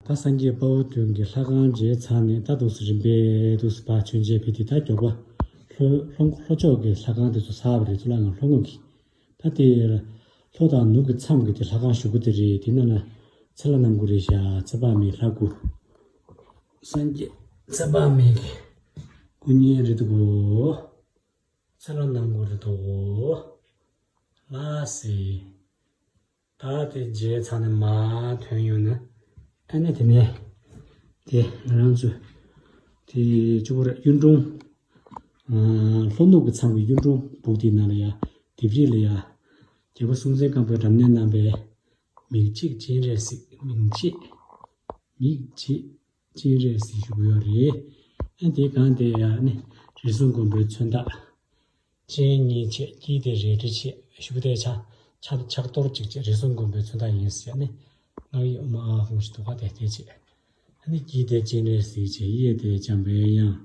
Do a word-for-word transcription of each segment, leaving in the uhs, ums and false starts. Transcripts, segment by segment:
ད་སངས་རྒྱས་དཔའ་བོ་བདུན་གྱི་ལྷ་ཁང་མཇལ་ཚར་ནས། ད་འདུག་སེ་རིམ་པས་འདུག་སེ་ཕར་མཆོད་མཇལ་ཕེབས་ཏེ། ད་མགྱོགས་པ་ལྷོ་ལྷོ་ལྷོ་ཕྱོགས་ཀྱི་ལྷ་ཁང་དེ་ཚོ་ཚར་བ་རེད། གཙུག་ལག་ཁང་ལྷོ་ངོས་ཀྱི། ད་དེ་ལྷོ་དང་ནུབ་ཀྱི་མཚམས་ཀྱི་དེ་ལྷ་ཁང་གཞུག་གུ་དེ་རེད། དེ་ན་ན་ཚེ་ལྷ་རྣམ་དགུ་རེད་ཤག་ཚེ་དཔག་མེད་ལྷ་དགུ། སངས་རྒྱས་ཚེ་དཔག་མེད་ཀྱི་སྐུ་བརྙན་རེད་འདུག་གོ། ཚེ་ལྷ་རྣམ་དགུ་རེད་འདུག་གོ། ལགས་སེ། ད་དེ་མཇལ་ཚར་ནས་མར་ཐོན་ཡོང་ན། ཨ་ནི་དེ་ནས་དེ་ང་རང་ཚོ་དེ་གཅིག་པུ་རེད། གཡུང་དྲུང་། ཨ། ལྷོ་ནུབ་ཀྱི་མཚམས་ཀྱི་གཡུང་དྲུང་སྦུག་དེའི་ནང་ལ་ཡ། ལྡེབས་རིས་ལ་ཡ། རྒྱལ་པོ་སྲོང་བཙན་སྒམ་པོས་རབ་གནས་གནང་བའི་མིག་འབྱེད་སྤྱན་རས་གཟིགས། མིག་འབྱེད། མིག་འབྱེད་སྤྱན་རས་གཟིགས་ཞུ་གི་ཡོད་རེད། ཨ། དེའི་སྒང་དེ་ཡ་ནི་རིགས་གསུམ་མགོན་པོའི་མཚོན་རྟགས། སྤྱན་གཉིས་བྱས། དཀྱིལ་དེ་རལ་གྲི་བྱས། གཞུག་གུ་དེ་ཕྱག་ཕྱག་ཕྱག་རྡོར་གཅིག་བྱས། རིགས་གསུམ་མགོན་པོའི་མཚོན་རྟགས་ཡིན་ཟེར་ནས། སྔགས་ཡིག་ཨོཾ་ཨཱཿཧཱུྃ་ཞེས་འདུག་ག་དེ་དེ་བྱས། ཨ་ནི་དཀྱིལ་དེ་སྤྱན་རས་གཟིགས་བྱས། གཡས་དེ་འཇམ་པའི་དབྱངས།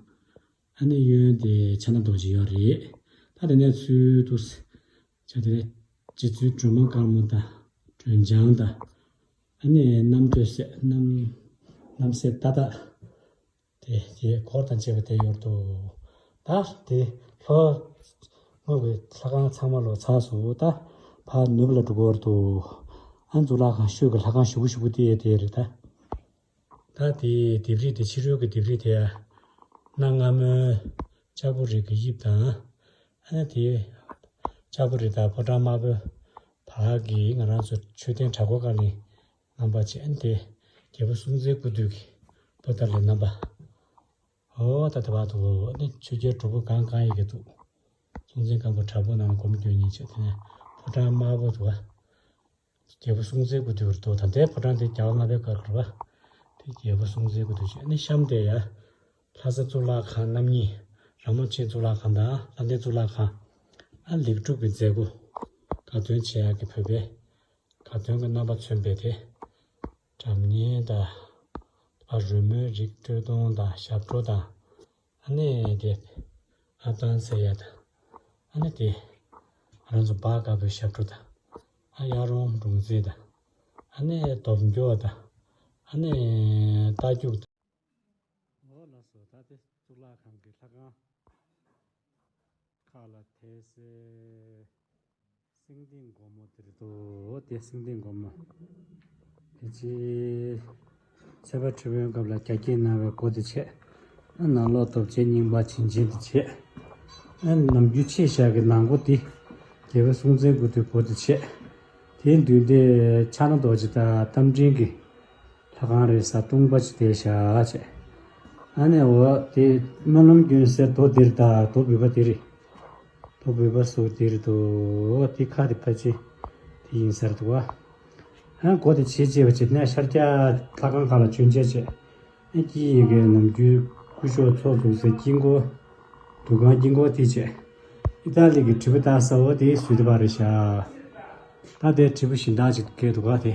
ཨ་ནི་གཡོན་དེ་ཕྱག་ན་རྡོ་རྗེ་ཡོད་རེད། ད་དེ་ནས་ཚུར་དུ་བྱས། དེ་ནས་རྗེ་བཙུན་སྒྲོལ་མ་དཀར་མོ་དང་། སྒྲོལ་ལྗང་དང་། ཨ་ནི་རྣམ་ཐོས་སྲས། རྣམ་རྣམ་སྲས་ཏག་ཏག་དེ་དེ་འཁོར་དང་བཅས་པ་དེ་ཡོད་དོ། ད་དེ་ལྷོ་ངོས་ཀྱི་ལྷ་ཁང་ཚང་མ་ལོ་ཚར་སོང་། ད་ཕར་ནུབ་ལ་འགྲོ་གི་ཡོད་དོ། ཨ། གཙུག་ལག་ཁང་ཤོད་ཀྱི་ལྷ་ཁང་གཞུག་གུ་གཞུག་གུ་དེ་དེ་རེད་ད། ད་དེ་ལྡེབས་རིས་དེ་ཕྱི་རོལ་གྱི་ལྡེབས་རིས་དེ་གནའ་སྔ་མོའི་ལྕགས་པོ་རི་གི་དབྱིབས་དང་། ཨ་ནི་དེ་ལྕགས་པོ་རི་དང་ཕོ་བྲང་དམར་པོའི་བར་གྱི་ང་རང་ཚོ་མཆོད་རྟེན་བྲག་སྒོ་ཀ་ལིང་རྣམ་པ་བྱས། ཨ་ནི་དེ་རྒྱལ་པོ་སྲོང་བཙན་སྐུ་དུས་ཀྱི་པོ་ཏཱ་ལའི་རྣམ་པ། ཨོ་ད་དེ་བར་དུ་ཨ་ནི་ཆོས་རྒྱལ་དྲུག་པོ་གང་གང་ཡི་གེ་འདུག་སྲོང་བཙན་སྒམ་པོ་དྲག་པོ་ནང་ལ་སྒོམ་སྐྱོན་ཉིན་བྱས། དེ་ནས་ཕོ་བྲང་དམར་པོ་འདུག་བ། རྒྱལ་པོ་སྲོང་བཙན་སྐུ་དུས་རེད་འདུག་ད་ལྟའི་ཕོ་བྲང་དེ་རྒྱལ་བ་ལྔ་པའི་སྐབས་རེད་པ། དེ་རྒྱལ་པོ་སྲོང་བཙན་སྐུ་དུས་བྱས། ཨ་ནི་གཤམ་དེ་ཡ། ལྷ་ས་གཙུག་ལག་ཁང་རྣམ་གཉིས། ར་མོ་ཆེ་གཙུག་ལག་ཁང་དང་ལྷ་ལྡན་གཙུག་ལག་ཁང་། ཨ། ལེགས་གྲུབ་ཀྱི་མཛད་སྒོ་དགའ་སྟོན་བྱེད་ཡག་གི་བོད་པའི་དགའ་སྟོན་གྱི་རྣམ་པ་མཚོན་པའི་དེ། སྒྲ་སྙན་དང་། ཨ། རོལ་མོའི་རིགས། དཀྲོལ་གདོང་དང་ཞབས་བྲོ་དང་། ཨ་ནི་དེ་ཨ་ཏང་ཟེར་ཡ་དང་། ཨ་ནི་དེ་ང་རང་ཚོ་སྦ་དཀར་པོའི་ཞབས་བྲོ་དང་། ཨ། གཡག་རོང་འབྲོང་རྩེད་དང་། ཨ་ནི་སྟོབས་འབྱོར་དང་། ཨ་ནི་རྟ་རྒྱུག་དང་། འོ་ལགས་སོ། ད་དེ་གཙུག་ལག་ཁང་གི་ལྷ་ཁང་ཁག་ལ་དེ་སེ། སེང་ལྡེང་སྒོ་མོ་དེ་རེད་དོ། དེ་སེང་ལྡེང་སྒོ་མོ། དེ་རྗེ་ཚལ་པ་ཁྲི་པའི་སྐབས་ལ་རྒྱ་བསྐྱེད་གནང་བའི་སྒོ་དེ་བྱས། ནང་ལོགས་རྡོ་རྗེ་རྙིང་པ་བྱིན་ཅན་དེ་བྱས། ནམ་རྒྱུན་ཆེ་བཞག་གི་ནང་སྒོ་དེ་རྒྱལ་པོ་སྲོང་བཙན་སྐུ་དུས་སྒོ་དེ་བྱས། དེའི་མདུན་དེ་ཕྱག་ན་རྡོ་རྗེ་དང་རྟ་མགྲིན་གྱི་ལྷ་ཁང་རེད་ས། སྟོང་པ་ཅིག་དེ་བཞག་བྱས། ཨ་ནི་འོ་དེ་སྨོན་ལམ་རྒྱུན་ཟེར་རྡོ་འདིར་དང་རྡོ་འབུལ་བ་དེ་རེད། རྡོ་འབུལ་བ་སོགས་དེ་རེད་དོ། དེ་ཁ་དེ་ཕལ་ཆེར་དེ་ཡིན་ས་རེད་འདུག་བ། ཨ། སྒོ་དེ་ཕྱེ་བྱས་པ་བྱས་ནས་ཤར་རྒྱག་ལྷ་ཁང་ཁག་ལ་མཆོད་མཇལ་བྱས། ཨ། དཀྱིལ་ཡི་གེ་ནམ་རྒྱུན་སྐུ་ཞབས་ཚོགས་འཛུགས་སའི་དཀྱིལ་འཁོར། འདུ་ཁང་དཀྱིལ་འཁོར་དེ་བྱས། ཨི་ཏཱ་ལི་གི་དྲིལ་བུ་བཏགས་ས་འོ་དེ་བཟོས་བསྡད་པ་རེད་ཤག་ད་དེ་དྲིལ་བུ་གཞན་དག་ཅིག་བཀལ་འདུག་ག་དེ་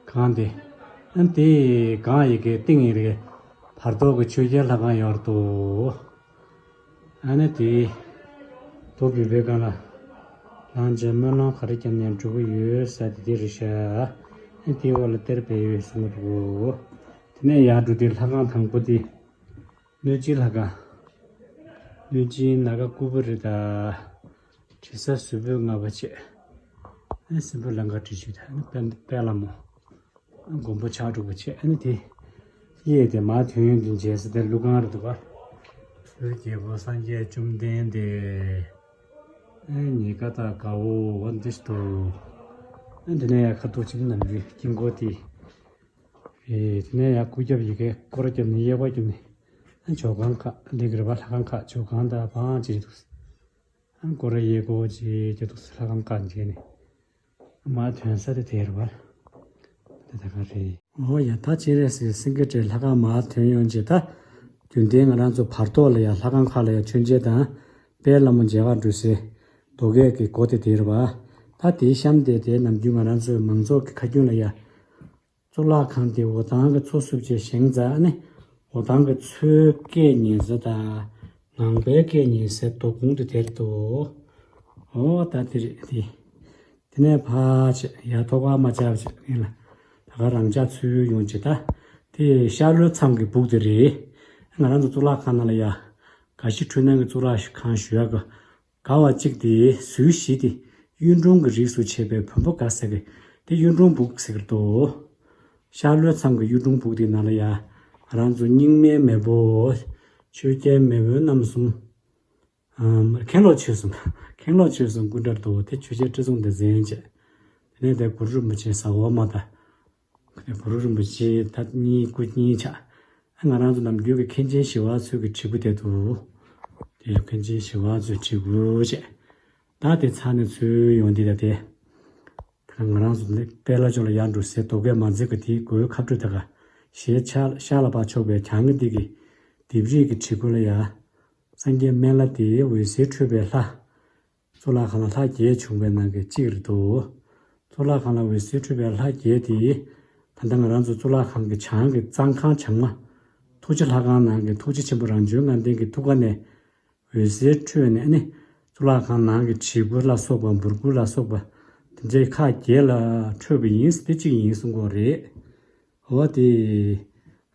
གང་དེ། ཨ། དེ་གང་ཡི་གེ་སྟེང་ཡི་གེ་བར་ཐོག་གི་ཆོས་རྒྱལ་ལྷ་ཁང་ཡོད་དོ། ཨ་ནི་དེ་རྡོ་འབུལ་བའི་སྒང་ལ་ལངས་བྱས་སྨོན་ལམ་ག་རེ་བརྒྱབ་ནས་འགྲུབ་ཀྱི་ཡོད་ས་དེ་དེ་རེད་ཤག་ཨ། དེའི་འོག་ལ་གཏེར་སྦས་ཡོད་གསུང་གི་འདུག་དེ་ནས་ཡར་འགྲོ་དུས་ལྷ་ཁང་དང་པོ་དེ། གནོད་སྦྱིན་ལྷ་ཁང་། གནོད་སྦྱིན་ནཱ་ག་ཀུ་པུ་རི་དང་། དྲི་ཟ་གཟུགས་པོ་ལྔ་པ་བྱས། ཨ་ནི་སྲིན་པོ་ལང་ཀ་དྲི་ཆུ་དང་། ཨ་ནི་དཔལ་དཔལ་ལྷ་མོ། ཨ། མགོན་པོ་ཕྱག་དྲུག་པ་བྱས། ཨ་ནི་དེ་གཡས་དེ་མར་ཐོན་ཡོང་དུས་མཇལ་ས་དེ་ཀླུ་ཁང་རེད་འདུག་ག་ཀླུ་རྒྱལ་པོ་སངས་རྒྱས་བཅོམ་ལྡན་འདས། ཨ། ཉེ་དགའ་དང་དགའ་བོ་འདི་འདུག་ཨ། འདི་ནས་ཡར་ཁ་ཐུག་ཅིག་ནམ་རྒྱུན་དཀྱིལ་འཁོར་དེ། ཨེ། དེ་ནས་ཡར་སྐུ་རྒྱབ་ཡི་གེ་སྐོར་བརྒྱབ་ནས་གཡས་སྐོར་བརྒྱབ་ནས། ཨ། ཇོ་ཁང་ཁག་འདི་གི་རེད་པ། ལྷ་ཁང་ཁག་ཇོ་ཁང་དང་བང་ཅིག་འདུག་ཨ། སྐོར་ར་གཡས་སྐོར་ཅིག་ཀྱང་འདུག་ལྷ་ཁང་ཁག་མཇལ་ནས། མར་ཐོན་ས་དེ་དེ་རེད་པ། དེ་ད་ག་རེད། འོ་ཡ། ད་སྤྱན་རས་གཟིགས་སེང་གེ་སྒྲ་ལྷ་ཁང་མར་ཐོན་ཡོང་རྗེས། ད་རྒྱུན་ལྡན་ང་རང་ཚོ་བར་ཐོག་ལ་ཡ་ལྷ་ཁང་ཁག་ལ་ཡ་མཆོད་མཇལ་དང་། དཔལ་ལྷ་མོ་མཇལ་ཁ་འགྲོ་སའི་རྡོ་སྐས་ཀྱི་སྒོ་དེ་དེ་རེད་པ། ད་དེའི་གཤམ་དེ་དེ་ནམ་རྒྱུན་ང་རང་ཚོའི་མང་ཚོགས་ཀྱི་ཁ་རྒྱུན་ལ་ཡ། གཙུག་ལག་ཁང་དེ་འོ་ཐང་གི་མཚོ་བསུབས་བྱས་བཞེངས་ཙང་། ཨ་ནི་འོ་ཐང་གི་མཚོའི་སྐད་ཉན་ས་དང་། ངང་པའི་སྐད་ཉན་སའི་རྡོ་ཁུང་དེ་དེར་འདུག་འོ་ད་དེ་རེད་དེ། དེ་ནས་ཕར་བྱས་ཡར་ཐོག་ཁར་མར་བཅར་བྱས་ཡིན་ལ། ད་ ག་རང་འཇགས་ཚུལ་ཡོང་བྱེད་ད། དེ་ཤར་ལྷོའི་མཚམས་ཀྱི་སྦུག་དེ་རེད། ང་རང་ཚོ་གཙུག་ལག་ཁང་ནང་ལ་ཡ། ག་ཤེད་འཕྲུལ་སྣང་གི་གཙུག་ལག་ཁང་ཞུ་ཡ་གི། ག་བ་གཅིག་དེ་ཟུར་བཞི་དེ་གཡུང་དྲུང་གི་རིགས་སུ་ཆད་པའི་བོན་པོ་ག་ཟེར་གི། དེ་གཡུང་དྲུང་སྦུག་ཟེར་གི་འདུག་ཤར་ལྷོའི་མཚམས་ཀྱི་གཡུང་དྲུང་སྦུག་དེ་ནང་ལ་ཡ། ང་རང་ཚོ་རྙིང་མའི་མེས་པོ། ཆོས་རྒྱལ་མེས་དབོན་རྣམ་གསུམ། ཨམ། མཁན་སློབ་ཆོས་གསུམ། མཁན་སློབ་ཆོས་གསུམ་སྐུ་འདྲར་འདུག་དེ་ཆོས་རྒྱལ་ཁྲི་སྲོང་ལྡེ་བཙན་བཅས། དེ་ནས་དེ་གུ་རུ་རིན་པོ་ཆེ་ཟ་ཧོར་མ་དང་། དེ་གུ་རུ་རིན་པོ་ཆེ་ད་གཉིས་སྐུ་གཉིས་ཆགས། ང་རང་ཚོ་ནམ་རྒྱུན་གྱི་མཁན་ཆེན་ཞི་བ་འཚོ་གི་བྲིས་སྐུ་དེ་འདུག་དེ་མཁན་ཆེན་ཞི་བ་འཚོའི་བྲིས་སྐུ་བཅས། ད་དེ་ཚར་ནས་ཚུར་ཡོང་འདི་ད་དེ། ད་ང་རང་ཚོ་ནི་དཔལ་ལྷ་ལྕོག་ལ་ཡར་འགྲོ་སའི་རྡོ་སྐས་མ་འཛེགས་ཀྱི་དེའི་སྒོའི་ཁ་སྤྲོད་དེ་ག་ཞེས་ཤར་ལ་ཕར་ཕྱོགས་པའི་གྱང་གི་སྟེང་གི་ལྡེབས་རིས་ཀྱི་བྲིས་སྐུ་ལ་ཡ། སངས་རྒྱས་སྨན་བླ་དེ་འོད་ཟེར་འཕྲོས་པའི་ལྷ། གཙུག་ལག་ཁང་ལ་ལྷ་བརྒྱད་བྱུང་བའི་ནང་གི་གཅིག་རེད་འདུག་གཙུག་ལག་ཁང་ལ་འོད་ཟེར་འཕྲོས་པའི་ལྷ་བརྒྱད་དེ། ད་ལྟ་ང་རང་ཚོ་གཙུག་ལག་ཁང་གི་བྱང་གི་གཙང་ཁང་བྱང་མ། ཐུགས་རྗེ་ལྷ་ཁང་ནང་གི་ཐུགས་རྗེ་ཆེན་པོ་རང་བྱོན་ལྔ་ལྡན་གྱི་ཐུགས་ཀ་ནས། འོད་ཟེར་འཕྲོས་ནས་ནི། གཙུག་ལག་ཁང་ནང་གི་བྲིས་སྐུ་ལ་སོགས་པ་འབུར་སྐུ་ལ་སོགས་པ། དེ་འདྲའི་ཁག་བརྒྱད་ལ་འཕྲོས་པ་ཡིན་ཟེར་དེ་གཅིག་ཡིན་གསུང་གི་རེད། འོ་དེ།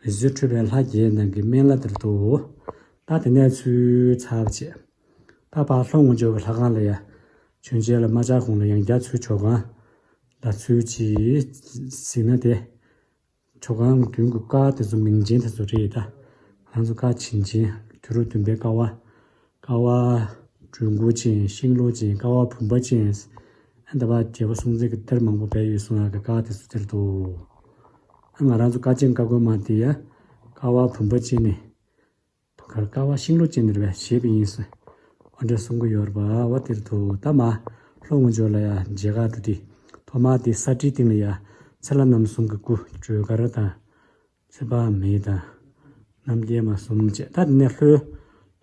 འོད་ཟེར་འཕྲོས་པའི་ལྷ་བརྒྱད་ནང་གི་སྨན་བླ་དེར་དུ། ད་དེ་ནས་ཚུར་ཚར་བྱས། ད་ཕར་ལྷོ་ངོས་ཕྱོགས་ཀྱི་ལྷ་ཁང་ལ་ཡ། མཆོད་མཇལ་ལ་མ་བཅར་གོང་ལ་ཡང་བསྐྱར་ཚུར་ཇོ་ཁང་ལ་ཚུར་ཅིག་གཟིགས་ན་དེ། ཇོ་ཁང་མདུན་གྱི་ཀ་བ་དེ་ཚོ་མིང་ཅན་དེ་ཚོ་རེད་ད། ང་ཚོ་ཀ་བྱིན་ཅན་དུས་རབས་བདུན་པའི་ཀ་བ། ཀ་བ་སྦྲུལ་མགོ་ཅན་ཤིང་ལོ་ཅན་ཀ་བ་བུམ་པ་ཅན། ཨ་ད་བ་རྒྱལ་པོ་སྲོང་བཙན་གྱི་གཏེར་མང་པོ་སྦས་ཡོད་གསུང་ཡག་གི་ཀ་བ་དེ་ཚོ་དེར་འདུག་ཨ་ང་རང་ཚོ་ཀ་ཆེན་ཀ་རྒོད་མ་དེ་ཡ། ཀ་བ་བུམ་པ་ཅན་ནི། གར་ཀ་བ་ཤིང་ལོ་ཅན་ནི་རེད་པས་ཞེས་པ་ཡིན་ཟེར། འོ་འདྲ་གསུང་གི་ཡོད་རེད་པ་བ་དེར་དུ་ད་མ། ལྷོ་ངོས་ཕྱོགས་ལ་ཡ་མཇལ་ཁ་འགྲོ་དུས། ཐོག་མ་དེ་ས་ཁྲིའི་སྟེང་ལ་ཡ། ཚེ་ལྷ་རྣམ་གསུམ་གྱི་སྐུ་སྒྲོལ་དཀར་དང་། ཚེ་དཔག་མེད་དང་། རྣམ་རྒྱལ་མ་གསུམ་བཅས། ད་དེ་ནས་ལྷོའི་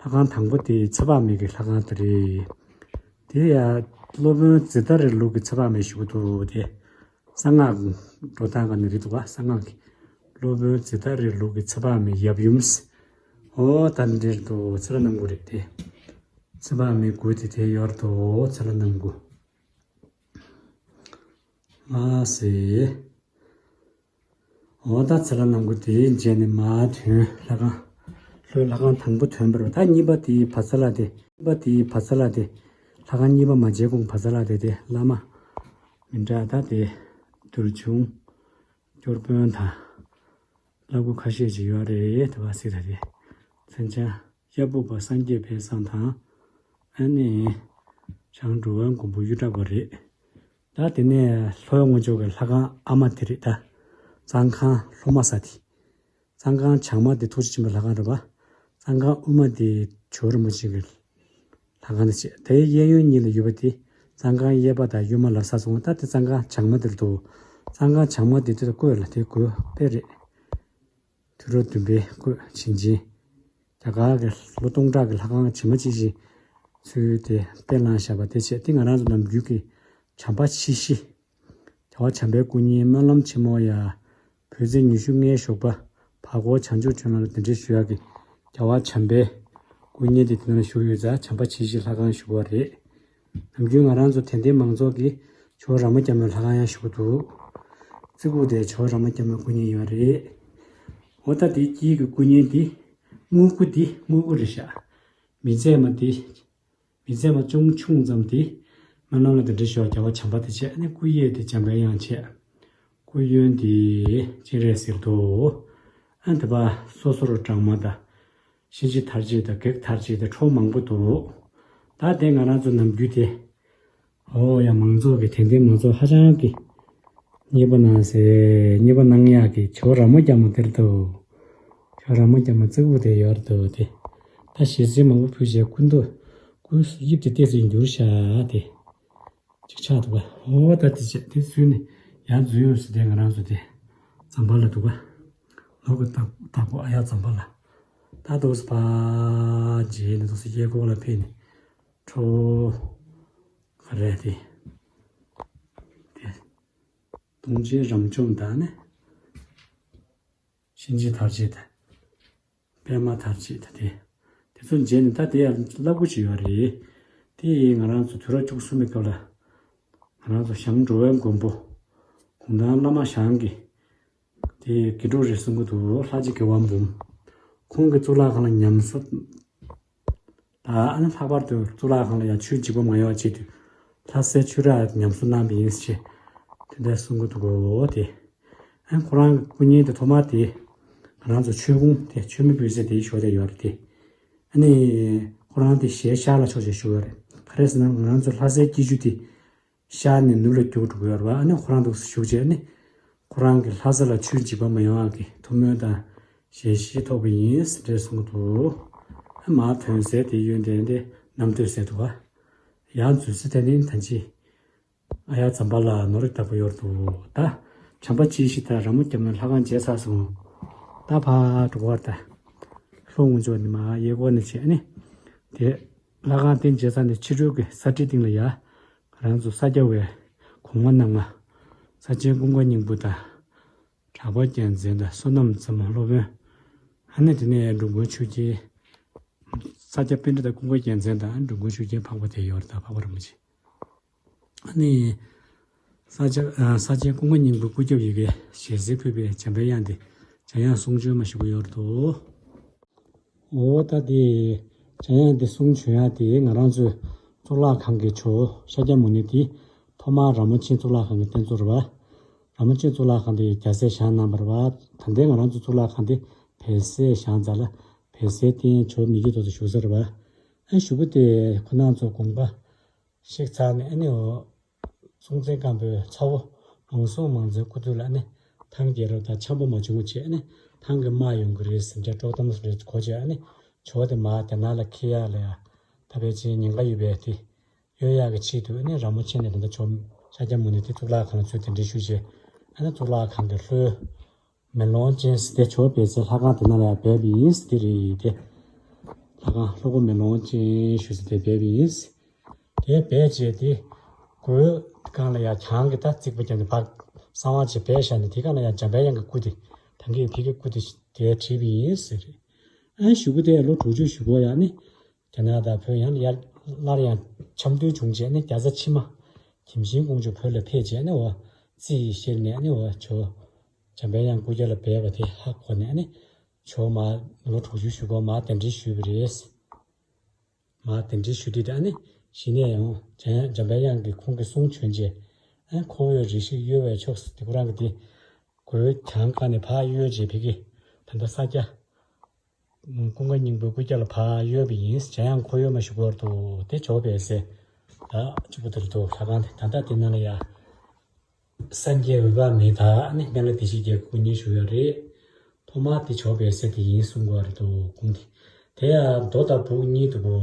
ལྷ་ཁང་དང་པོ་དེ་ཚེ་དཔག་མེད་ཀྱི་ལྷ་ཁང་དེ་རེད། དེ་ཡང་སློབ་དཔོན་ཛེ་ཏ་རིའི་ལུགས་ཀྱི་ཚེ་དཔག་མེད་ཞུ་གི་འདུག་དེ། གསང་སྔགས་འགྲོ་སྟངས་ཀ་ནས་རེད་འདུག་ག་གསང་སྔགས་ཀྱི། སློབ་དཔོན་ཛེ་ཏ་རིའི་ལུགས་ཀྱི་ཚེ་དཔག་མེད་ཡབ་ཡུམ། འོ་ད་འདིར་འདུག་ཚེ་ལྷ་རྣམ་དགུ་རེད་དེ། ཚེ་དཔག་མེད་དགུ་དེ་དེ་ཡོད་འདུག་ཚེ་ལྷ་རྣམ་དགུ། ལ་སེ། འོ་ད་ཚེ་ལྷ་རྣམ་དགུ་དེའི་རྗེས་ནས་མར་ཐོན་ལྷ་ཁང་། ལྷོའི་ལྷ་ཁང་དང་པོ་ཐོན་པར་ད་གཉིས་པ་དེའི་བ་ཚ་ལ་དེ། གཉིས་པ་དེའི་བ་ཚ་ལ་དེ། ལྷ་ཁང་གཉིས་པ་མ་མཇལ་གོང་བ་ཚ་ལ་དེ་དེ་བླ་མ། མི་འདྲ་ད་དེ། དུར་ཆུང་། སྐྱོར་དཔོན་དང་། བླ་སྐུ་ཁ་ཤས་ཅིག་ཡོད་རེད་དེ་བ་སི་ད་དེ། མཚན་བྱང་། གཡའ་སྦུག་པ་སངས་རྒྱས་དཔལ་བཟང་དང་། ཨ་ནི། བྱང་འགྲོ་བའི་མགོན་པོ་གཡུ་བྲག་པ་རེད། ད་དེ་ནས་ལྷོ་ངོས་ཕྱོགས་ཀྱི་ལྷ་ཁང་ཨ་མ་དེ་རེད་ད། གཙང་ཁང་ལྷོ་མ་ས་དེ། གཙང་ཁང་བྱང་མ་དེ་ཐུགས་རྗེ་ཆེན་པོའི་ལྷ་ཁང་རེད་པ། གཙང་ཁང་དབུས་མ་དེ་ཇོ་བོ་རིན་པོ་ཆེ་གི་ལྷ་ཁང་དེ་བྱས། དེའི་གཡས་གཡོན་གཉིས་ལ་ཡོད་པ་དེ། གཙང་ཁང་གཡས་པ་དང་གཡོན་མ་ལ་ས་སོང་ད་དེ་གཙང་ཁང་བྱང་མ་དེར་འདུག་གཙང་ཁང་བྱང་མ་དེ་དེ་ལ་བརྐོས་ལ་དེ་བརྐོས་དཔེ་རེད། དུས་རབས་བདུན་པའི་བརྐོས་བྱིན་ཅན། རྒྱ་གར་གྱི་ལོ་སྟོང་ཕྲག་གི་ལྷ་ཁང་ཇི་མ་ཇི་བཞིན་ཚུལ་དེ་དཔེ་བླངས་བཞག་པ་དེ་བྱས་ཏེ་ང་རང་ཚོ་ནམ་རྒྱུན་གྱི་བྱམས་པ་ཆེ་བཞི། རྒྱལ་བ་བྱམས་པའི་སྐུ་བརྙན་སྨོན་ལམ་ཆེན་མོ་ཡ། བོད་ཚེས་ཉི་ཤུ་ལྔའི་ཞོགས་པ། བར་སྐོར་བྱང་ཆུབ་བྱོན་ལམ་ལ་གདན་འདྲེན་ཞུ་ཡག་གི་རྒྱལ་བ་བྱམས་པའི་སྐུ་བརྙན་དེ་དེ་ནང་ལ་བཞུགས་ཡོད་ཙང་བྱམས་པ་ཆེ་བཞི་ལྷ་ཁང་ཞུ་བ་རེད། ནམ་རྒྱུན་ང་རང་ཚོ་དད་ལྡན་མང་ཚོགས་ཀྱིས་ཇོ་བོ་ར་མ་སྐྱ་མོའི་ལྷ་ཁང་ཡང་ཞུ་གི་འདུག་རྩེ་ཁུག་དེ་ཇོ་བོ་ར་མ་སྐྱ་མོའི་སྐུ་བརྙན་ཡོད་རེད། འོ་ད་དེའི་དཀྱིལ་གྱི་སྐུ་བརྙན་དེ། དངུལ་སྐུ་དེ་དངུལ་སྐུ་རེད་ཤག་མི་ཚད་མ་དེ། མི་ཚད་མ་ཅུང་ཆུང་ཙམ་དེ། སྨོན་ལམ་ལ་གདན་འདྲེན་ཞུ་བ་རྒྱལ་བ་བྱམས་པ་དེ་བྱས་ནས་སྐུ་གཡས་དེ་འཇམ་པའི་དབྱངས་བྱས། སྐུ་གཡོན་དེ་སྤྱན་རས་གཟིགས་འདུག་ཨ་དེ་པ་སོ་སོར་སྦྲགས་མ་དང་། གཤིན་རྗེ་མཐར་བྱེད་དང་བགེགས་མཐར་བྱེད་དང་ཁྲོ་བོ་མང་པོ་འདུག་ད་དེ་ང་རང་ཚོ་ནམ་རྒྱུན་དེ། ཨོ་ཡ་མང་ཚོགས་ཀྱི་དད་ལྡན་མང་ཚོགས་ཧ་ཅང་གི་མཉེས་པོ་གནང་སེ་མཉེས་པོ་གནང་ཡག་གི་ཇོ་བོ་ར་མ་སྐྱ་མོ་དེར་འདུག་ཇོ་བོ་ར་མ་སྐྱ་མོ་རྩེ་ཁུག་དེ་ཡོད་འདུག་དེ། ད་ཞལ་ཟས་མང་པོ་ཕུལ་བྱས་སྐུ་མདོག་སྐུ་དབྱིབས་དེ་ཏོག་ཙམ་འགྱུར་ཤག་དེ། ཅིག་ཆགས་འདུག་ག་ཨོ་ད་དེ་བྱས་དེ་ཚུལ་ནི་ཡར་འཛུལ་ཡོང་ཟེར་དེ་ང་རང་ཚོ་དེ། ཛམ་བྷ་ལ་འདུག་ག་ལོག་གི་བདག་བདག་པོ་ཨ་ཡ་ཛམ་བྷ་ལ། ད་འདུག་སེ་ཕར་རྗེས་ནས་འདུག་སེ་གཡས་སྐོར་ལ་ཕེབས་ནས། ཁྲོ་བོ། ག་རེ་དེ། དེ། སྟོང་ཆེན་རབ་འཇོམས་དང་ནི། གཤིན་རྗེ་མཐར་བྱེད་དང་། པདྨ་མཐར་བྱེད་དང་དེ། དེ་ཚོ་མཇལ་ནས་ད་དེ་ཡང་བསླབ་དགོས་ཀྱི་ཡོད་རེད། དེ་ཡིས་ང་རང་ཚོ་དུས་རབས་བཅུ་གསུམ་པའི་སྐབས་ལ། ང་རང་ཚོ་ཞང་འགྲོ་བའི་མགོན་པོ། གུང་ཐང་བླ་མ་ཞང་གི། དེ་དགེ་ཕྲུག་རེད་གསུང་གི་འདུག་ལྷ་རྗེ་དགེ་བ་འབུམ། ཁོང་གི་གཙུག་ལག་ཁང་ལ་ཉམས་གསོ། ད་ཨ་ནི་ལྷག་པར་དུ་གཙུག་ལག་ཁང་ལ་ཡང་ཆུའི་འཇིགས་པ་མ་ཡོང་བ་ཆེད་དུ་ལྷ་སའི་ཆུ་རགས་ཉམས་གསོ་གནང་བ་ཡིན་ཞེས་དེ་འདྲ་གསུང་གི་འདུག་གོ། དེ་ཨ་ཁོ་རང་གི་སྐུ་བརྙན་དེ་ཐོག་མ་དེ་ང་རང་ཚོ་མཆོད་ཀོང་དེ་མཆོད་མེ་ཕུལ་ས་དེའི་ཞོར་དེ་ཡོད་རེད་དེ། ཨ་ནི་ཁོ་རང་དེ་ཞལ་ཤར་ལ་ཕྱོགས་བྱས་བཞུགས་ཡོད་རེད། ག་རེ་ཟེར་ན་ང་རང་ཚོ་ལྷ་སའི་སྐྱིད་ཆུ་དེ་ཤར་ནས་ནུབ་ལ་རྒྱུག་འགྲོ་གི་ཡོད་རེད་བ། ཨ་ནི་ཁོ་རང་འདུག་སེ་བཞུགས་བྱས་ཨ་ནི་ཁོ་རང་གི་ལྷ་ས་ལ་ཆུའི་འཇིགས་པ་མ་ཡོང་བ་གི་ཐུགས་སྨོན་དང་ཞལ་བཞེས་ཐོབ་པ་ཡིན་ཟེར་འདྲ་གསུང་གི་འདུག་ཨ་མར་ཐོན་ས་དེ་གཡོན་དེ་འདི་གནམ་སྟོད་ཟེར་འདུག་ག་ཡར་འཛུལ་ས་དེ་ནི་ད་ཅི་ཨ་ཡ་ཛམ་བྷ་ལ་ནོར་བུ་ལྟ་བུ་ཡོད་འདུག་ད་བྱམས་པ་སྐྱེས་ཤིག་ད་ར་མོ་བརྒྱབ་ནས་ལྷ་ཁང་མཇལ་ཚར་སོང་། ད་ཕར་འགྲོ་བར་ད་ལྷོ་ངོས་ཕྱོགས་ནས་མར་གཡས་སྐོར་ནས་བྱས་ནས་དེ་ལྷ་ཁང་དེ་མཇལ་ཚར་ནས་ཕྱི་རོལ་གྱི་ས་ཁྲའི་སྟེང་ལ་ཡ་ང་རང་ཚོ་ས་སྐྱ་བའི་གོང་མ་རྣམ་ལྔ། ས་ཆེན་ཀུན་དགའ་སྙིང་པོ་དང་གྲགས་པ་རྒྱལ་མཚན་དང་བསོད་ནམས་རྩེ་མོ་སློབ་དཔོན། ཨ་ནི་དེ་ནས་འགྲོ་མགོན་ཆོས་རྒྱན། ས་སྐྱ་པཎྜི་ཏ་ཀུན་དགའ་རྒྱལ་མཚན་དང་འགྲོ་མགོན་ཆོས་རྒྱན་འཕགས་པ་དེ་ཡོད་རེད། ད་འཕགས་པ་རིན་པོ་ཆེ། ཨ་ནི་ས་སྐྱ་ཨ་ས་ཆེན་ཀུན་དགའ་སྙིང་པོའི་སྐུ་རྒྱབ་ཡ་གི་ཞལ་གསེར་ཕུལ་བའི་འཇམ་པའི་དབྱངས་དེ་འཇམ་དབྱངས་གསུང་བྱོན་མ་ཞུ་གི་ཡོད་རེད་དོ། འོ་ད་དེ་འཇམ་དབྱངས་དེ་གསུང་བྱོན་ཡ་དེ་ང་རང་ཚོའི་གཙུག་ལག་ཁང་གི་ཇོ་བོ་ཤཱཀྱ་མུ་ནེ་དེ་ཐོག་མར་ར་མོ་ཆེ་གཙུག་ལག་ཁང་གི་རྟེན་གཙོ་རེད་བ། ར་མོ་ཆེ་གཙུག་ལག་ཁང་དེ་རྒྱལ་སྲས་བཞེངས་གནང་བ་རེད་བ། ད་ལྟའི་ང་རང་ཚོའི་གཙུག་ལག་ཁང་དེ་བལ་སྲས་བཞེངས་ཚར་ལ་བལ་སྲས་རྟེན་ཇོ་བོ་མི་བསྐྱོད་རྡོ་རྗེ་བཞུགས་ས་རེད་བ། ཨ་གཞུག་གུ་དེ་ཁོ་རང་ཚོ་དགོངས་པ་གཤེགས་ཚར་ནས་ཨ་ནི་འོ། སྲོང་བཙན་སྒམ་པོའི་ཚ་བོ་མང་སྲོང་མང་བཙན་སྐུ་དུས་ལ་ཨ་ནི་ཐང་རྒྱལ་རབས་དང་འཆམ་པོ་མ་བྱུང་བ་བྱས་ཨ་ནི་ཐང་གི་དམག་ཡོང་གི་རེད་ཟེར་འདྲ་དཀྲོག་གཏམ་རེ་གོ་བྱས་ཨ་ནི་ཇོ་བོ་དེ་མར་རྒྱ་ནག་ལ་འཁྱེར་ཡག་ལ་ཡ་ད་ཕལ་ཆེར་ཉེན་ཁ་ཡོད་པས་དེ་གཡོལ་ཡག་གི་ཆེད་དུ་ཨ་ནི་ར་མོ་ཆེ་ནས་ད་ལྟ་ཇོ་ཤཱཀྱ་མུ་ནེ་དེ་གཙུག་ལག་ཁང་ལ་ཚུར་གདན་འདྲེན་ཞུས་བྱས་ཨ་ནི་གཙུག་ལག་ཁང་གི་ལྷོའི་མེ་ལོང་ཅན་ཟེར་ཏེ་ཇོ་བོ་སྦས་སའི་ལྷ་ཁང་དེ་ནང་ལ་ཡང་སྦས་པ་ཡིན་ཟེར་དེ་རེད་དེ། ལྷ་ཁང་ལྷོ་སྒོ་མེ་ལོང་ཅན་ཞུ་ཟེར་དེ་སྦས་པ་ཡིན། དེ་སྦས་རྗེས་དེ་སྒོའི་སྒང་ལ་ཡང་གྱང་གི་ད་རྩིག་པ་བརྒྱབ་ནས་ཕར་གསང་བ་ཅིག་སྦས་བཞག་ནས་དེ་སྒང་ལ་ཡང་འཇམ་པའི་དབྱངས་ཀྱི་སྐུ་དེ་ད་གིན་ཕ་གིའི་སྐུ་དེ་དེ་བྲིས་པ་ཡིན་ཟེར། ཨ་གཞུག་གུ་དེ་ལོ་དྲུག་ཅུ་ཞུ་གོ་ཡ་ནི། རྒྱ་ནག་དང་བོད་ཡང་ཡར་སླར་ཡང་འཆམ་མཐུན་བྱུང་རྗེས་ནི་རྒྱ་བཟའ་ཕྱི་མ་གྱིམ་ཤིང་ཀོང་ཇོ་བོད་ལ་ཕེབས་རྗེས་ནི་འོ་རྩིས་བཤེར་ནས་ནི་འོ་ཇོ་འཇམ་པའི་དབྱངས་སྐུ་རྒྱབ་ལ་སྦས་པ་དེ་ཧ་གོ་ནས་ནི་ཇོ་མར་ལོ་དྲུག་ཅུ་ཞུ་སྐོར་མར་གདན་འདྲེན་ཞུས་པ་རེད། མར་གདན་འདྲེན་ཞུས་དུས་ད་ནི་གཞི་ནས་ཡང་འཇམ་འཇམ་པའི་དབྱངས་ཀྱི་ཁོང་གི་གསུང་བྱོན་རྗེས་ཨ་ཁོ་བོས་རེ་ཞིག་གཡོལ་བའི་ཕྱོགས་སུ་དེ་ཁོ་རང་གི་དེ་སྒོའི་གྱང་བཀག་ནས་ཕར་གཡོལ་རྗེས་ཕ་གི་ད་ལྟ་ས་སྐྱ། ཀུན་དགའ་སྙིང་པོའི་སྐུ་རྒྱབ་ལ་ཕར་གཡོལ་བ་ཡིན། འཇམ་དབྱངས་ཁོ་གཡོལ་མ་ཞུ་གི་ཡོད་རེད་དོ། དེ་ཇོ་བོ་སྦས་སའི་ད་གཅིག་པུ་དེ་རེད་དོ། ལྷ་ཁང་དེ་ད་ལྟ་དེ་ནང་ལ་ཡ་སངས་རྒྱས་འོད་དཔག་མེད་དང་ནི་སྨན་བླ་བདེ་གཤེགས་རྒྱལ་པོ་སྐུ་བརྙན་བཞུགས་ཡོད་རེད། ཐོག་མར་དེ་ཇོ་བོ་སྦས་ས་དེ་ཡིན་གསུང་གི་ཡོད་རེད་དོ། གུང་དེ་དེ་ཡང་རྡོ་དང་སྦུག་གཉིས་འདུག་གོ།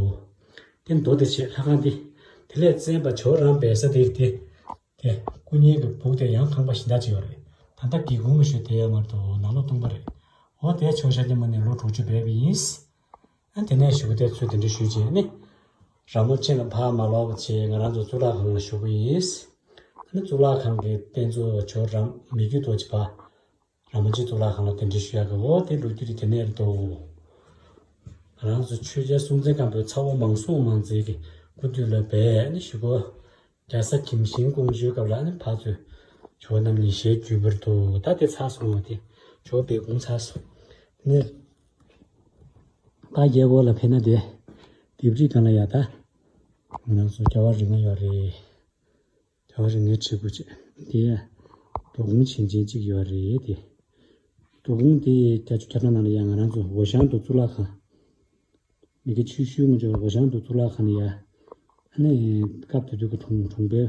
དེ་རྡོ་དེ་བྱས་ལྷ་ཁང་དེ་དེ་ལས་བཙན་པ་ཇོ་རང་སྦས་ས་དེ་དེ། དེ་སྐུ་བརྙན་གྱི་སྦུག་དེ་ཡང་ཁང་པ་གཞན་དག་ཅིག་ཡོད་རེད། ད་ལྟ་སྒེའུ་ཁུང་ཞིག་དེ་ཡང་མ་གཏོགས་ནང་ལོགས་སྟོང་པ་རེད། འོ་དེ་ཇོ་ཤཱཀྱ་མུ་ནེ་ལོ་དྲུག་ཅུ་སྦས་པ་ཡིན། ཨ་དེ་ནས་གཞུག་གུ་དེ་ཚུར་གདན་འདྲེན་ཞུས་རྗེས་ནི། ར་མོ་ཆེ་ལ་ཕར་མ་ལོག་པ་བྱས་ང་རང་ཚོ་གཙུག་ལག་ཁང་ལ་བཞུགས་པ་ཡིན། ཨ་ནི་གཙུག་ལག་ཁང་གི་རྟེན་གཙོ་ཇོ་རང་མི་བསྐྱོད་རྡོ་རྗེ་ཕར། ར་མོ་ཆེ་གཙུག་ལག་ཁང་ལ་གདན་འདྲེན་ཞུ་ཡག་གི་འོ་དེ་ལོ་རྒྱུས་དེ་དེ་ནས་རེད་དོ། ང་རང་ཚོ་ཆོས་རྒྱལ་སྲོང་བཙན་སྒམ་པོའི་ཚ་བོ་མང་སྲོང་མང་བཙན་གྱི་སྐུ་དུས་ལ་སྦས་ནི་ཞུ་གོ། རྒྱ་བཟའ་གྱིམ་ཤིང་ཀོང་ཇོའི་སྐབས་ལ་ནི་ཕར་ཚུར་ཇོ་བོ་རྣམ་གཉིས་ཞལ་བརྒྱུད་པར་དུ་ད་དེ་ཚར་སོང་བ་དེ་ཇོ་བོ་སྦས་གུང་ཚར་སོང་། དེ་ནས་ད་རྒྱལ་པོ་ལ་ཕེབས་ན་དེ་ལྡེབས་རིས་སྒང་ལ་ཡ་ད་ང་རང་ཚོ་རྒྱལ་བ་རིགས་ལྔ་ཡོད་རེད། རྒྱལ་བ་རིགས་ལྔའི་བྲིས་སྐུ་བྱས། དེ་ཡ་རྡོ་གུང་བྱིན་ཅན་གཅིག་ཡོད་རེད་དེ། རྡོ་གུང་དེ་བརྒྱད་ཅུ་གྱ་གྲངས་ནང་ལ་ཡ་ང་རང་ཚོ་འོ་ཞང་དུ་གཙུག་ལག་ཁང་། མི་དགེ་ཆོས་ཞུའི་ངོ་ཅོག་འོ་ཞང་དུ་གཙུག་ལག་ཁང་ནས་ཡ། ཨ་ནི་སྐབས་དེ་དུས་ཀྱི་གྲོང་གྲོང་པའི་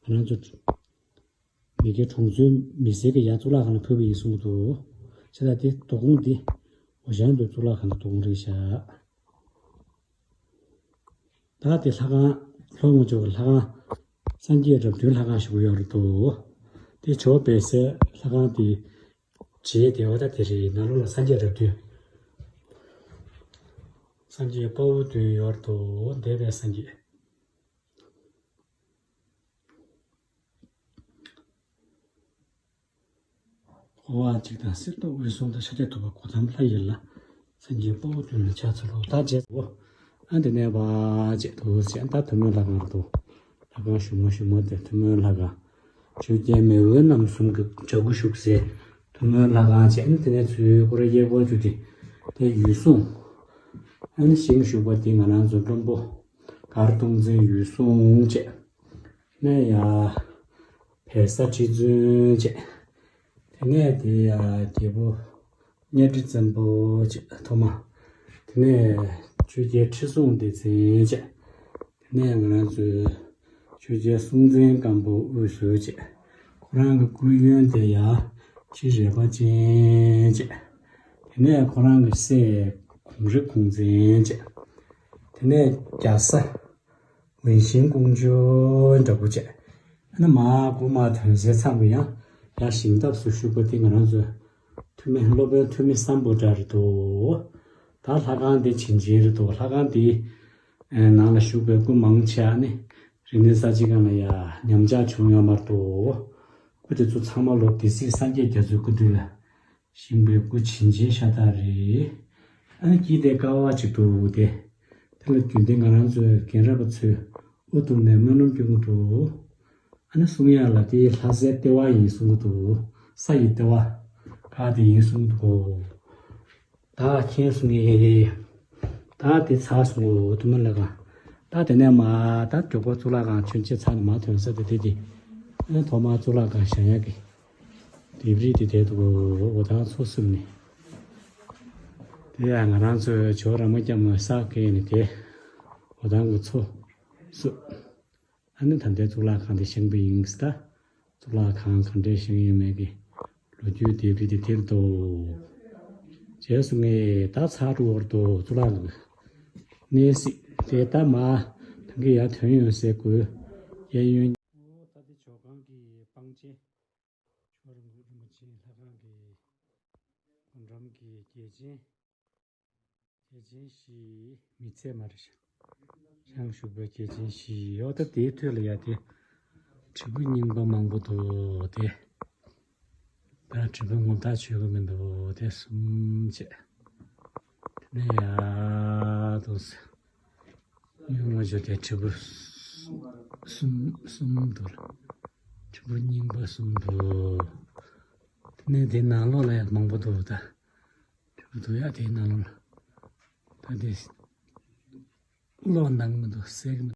ང་རང་ཚོ་མི་དགེ་གྲོང་ཚོའི་མི་སེར་གྱི་ཡ་གཙུག་ལག་ཁང་ལ་ཕུལ་བ་ཡིན་གསུངས་འདུག་བྱས་ཙང་དེ་རྡོ་གུང་དེ་འོ་ཞང་དུ་གཙུག་ལག་ཁང་གི་རྡོ་གུང་རེད་ཤག་ད་དེ་ལྷ་ཁང་ལྷོ་ངོས་ཕྱོགས་ཀྱི་ལྷ་ཁང་། སངས་རྒྱས་རབས་བདུན་ལྷ་ཁང་ཞེ་པོ་ཡོད་རེད་འདུག་དེ་ཇོ་བོ་སྦས་སའི་ལྷ་ཁང་དེ་རྗེས་དེ་བ་ད་དེ་རེད། ནང་ལོགས་ལ་སངས་རྒྱས་རབས་བདུན། སངས་རྒྱས་དཔའ་བོ་བདུན་ཡོད་རེད་འདུག་འདས་པའི་སངས་རྒྱས། འཁོར་བ་འཇིག་དང་གསེར་མདོག་དབུས་གསུམ་དུ། ཤཱཀྱ་ཐུབ་པ་གོ་ཏམ་ལྷ་ཡི་བླ། སངས་རྒྱས་དཔའ་བོ་བདུན་ལ་ཕྱག་འཚལ་ལོ། ད་རྗེས་སུ། ཨ་འདི་ནས་བ་བྱེད་དུ་བྱེད་ད་ཐུན་མོང་ལྷ་ཁང་དུ། ལྷ་ཁང་ཞུ་མོ་ཞུ་མོ་དེ་ཐུན་མོང་ལྷ་ཁང་། ཆོས་རྒྱལ་མེས་དབོན་རྣམ་གསུམ་གྱི་བྱ་སྐུ་བཞུགས་སའི་ ཐུ་མོའི་ལྷ་ཁང་བྱས། ཨ་ནི་དེ་ནས་ཚུར་སྐོར་ར་གཡས་སྐོར་བཅུག་སྟེ། དེ་འོད་སྲུང་། ཨ་ནི་ཞིང་བཞུགས་པ་དེ་ང་རང་ཚོ་སློབ་དཔོན་མགར་སྟོང་བཙན་འོད་སྲུང་བྱས། ནས་ཡ། བལ་བཟའ་ཁྲི་བཙུན་བྱས། དེ་ནས་དེ་ཡ་རྒྱལ་པོ་གཉའ་ཁྲི་བཙན་པོ་བྱས་ཐོག་མ། དེ་ནས་ཆོས་རྒྱལ་ཁྲི་སྲོང་ལྡེ་བཙན་བྱས། དེ་ནས་ང་རང་ཚོའི་ཆོས་རྒྱལ་སྲོང་བཙན་སྒམ་པོ་དབུས་སུ་བྱས། ཁོ་རང་གི་སྐུའི་གཡོན་དེ་ཡ་ཁྲི་རལ་པ་ཅན་བྱས། དེ་ནས་ཁོ་རང་གི་སྲས་གུང་རི་གུང་བཙན་བྱས། དེ་ནས་རྒྱ་བཟའ་ཝུན་ཤིང་ཀོང་ཇོ་འདྲ་པོ་བྱས། ཨ་ནི་མ་དགུ་མ་དོན་གསལ་ཚང་མ་ཡང་ཡ་ཞིང་ཐབས་སུ་ཞུགས་པ་དེ་ང་རང་ཚོའི་ཐུ་མི་སློབ་དཔོན་ཐུ་མི་སམ་བྷོ་ཊ་རེད་འདུག་ད་ལྷ་ཁང་དེ་བྱིན་ཅན་རེད་འདུག་ལྷ་ཁང་དེའི་ནང་ལ་བཞུགས་པའི་སྐུ་མང་ཆེ་བ་ནི་རིག་གནས་གསར་བརྗེ་སྒང་ལ་ཡ་ཉམས་ཆག་བྱུང་ཡོད་མ་རེད་འདུག་སྐུ་དེ་ཚོ་ཚང་མ་ལོ་སྡེ་སྲིད་སངས་རྒྱས་རྒྱ་མཚོའི་སྐུ་དུས་ལ་བཞེངས་པའི་སྐུ་བྱིན་ཅན་ཤ་སྟག་རེད། ཨ་ནི་དཀྱིལ་དེ་ཀ་བ་གཅིག་འདུག་སྟེ། དེ་ལ་རྒྱུན་ལྡན་ང་རང་ཚོའི་རྒན་རབས་པ་ཚོས་དབུ་གཏུགས་ནས་སྨོན་ལམ་སྐྱོན་གྱི་འདུག་ཨ་ནི་གསུང་ཡག་ལ་དེ་ལྷ་སའི་ལྟེ་བ་ཡིན་གསུང་གི་འདུག་ས་ཡི་ལྟེ་བ་ཁག་དེ་ཡིན་གསུང་གི་འདུག་ད་མཁྱེན་སོང་ངས། ད་དེ་ཚར་སོང་ངོ་ཐུ་མི་ལྷ་ཁང་། ད་དེ་ནས་མ་ད་མགྱོགས་པོ་གཙུག་ལག་ཁང་མཆོད་མཇལ་ཚར་ནས་མ་ཐོན་ས་དེ་དེ་དེ། ཨ་ཐོག་མར་གཙུག་ལག་ཁང་བཞེངས་ཡག་གི་ལྡེབས་རིས་དེ་དེ་འདུག་འོ་ཐང་ཚོ་བསུབས་ནས། དེ་ཡང་ང་རང་ཚོའི་ཇོ་ར་མ་སྐྱབས་མ་ས་གས་ནས་དེ་འོ་ཐང་གི་ཚོ་བསུབས། ཨ་ནི་ད་ལྟའི་གཙུག་ལག་ཁང་དེ་བཞེངས་པ་ཡིན་ཟེར། ད་གཙུག་ལག་ཁང་ག་འདྲས་བཞེངས་ཡོད་མེད་ཀྱི་ལོ་རྒྱུས་དེ་བྲིས་ཏེ་དེར་འདུག་རྗེས་སུ་ངས་ད་ཚར་འགྲོ་བར་འདུག་གཙུག་ལག་གི་གནས་གཟིགས་དེ་ད་མ་ཐང་གི་ཡར་ཐོན་ཡོང་སའི་སྒོའི་གཡས་གཡོན། ད་དེ་ཇོ་ཁང་གི་སྤང་ཆེན། ཇོ་རིན་པོ་ཆེ་ལྷ་ཁང་གི་སྒོ་འགྲམ་གྱི་རྒྱལ་ཆེན། རྒྱལ་ཆེན་བཞི། མི་ཚད་མ་རེད་ཤག་ཤང་བཞུགས་པའི་རྒྱལ་ཆེན་བཞི་ཡོད། ད་དེའི་ཐོད་ལ་ཡ་དེ་དྲིལ་བུ་རྙིང་པ་མང་པོ་འདུག་དེ་ད་དྲིལ་བུ་ངོ་རྟགས་ཆོད་གི་མི་འདུག་དེ་གསུམ་བྱས། དེ་ནས་ཡ་དུ་ཡོང་བ་བྱས་དེ་དྲིལ་བུ་གསུམ་གསུམ་འདུག་དྲིལ་བུ་རྙིང་པ་གསུམ་འདུག་དེ་ནས་དེ་ནང་ལོགས་ལ་ཡ་མང་པོ་འདུག་ད། དུ་ཡ་དེའི་ནང་ལོགས་ལ། ད་དེ་ལོག་ནང་མི་འདུག་གསལ་གི་མི་འདུག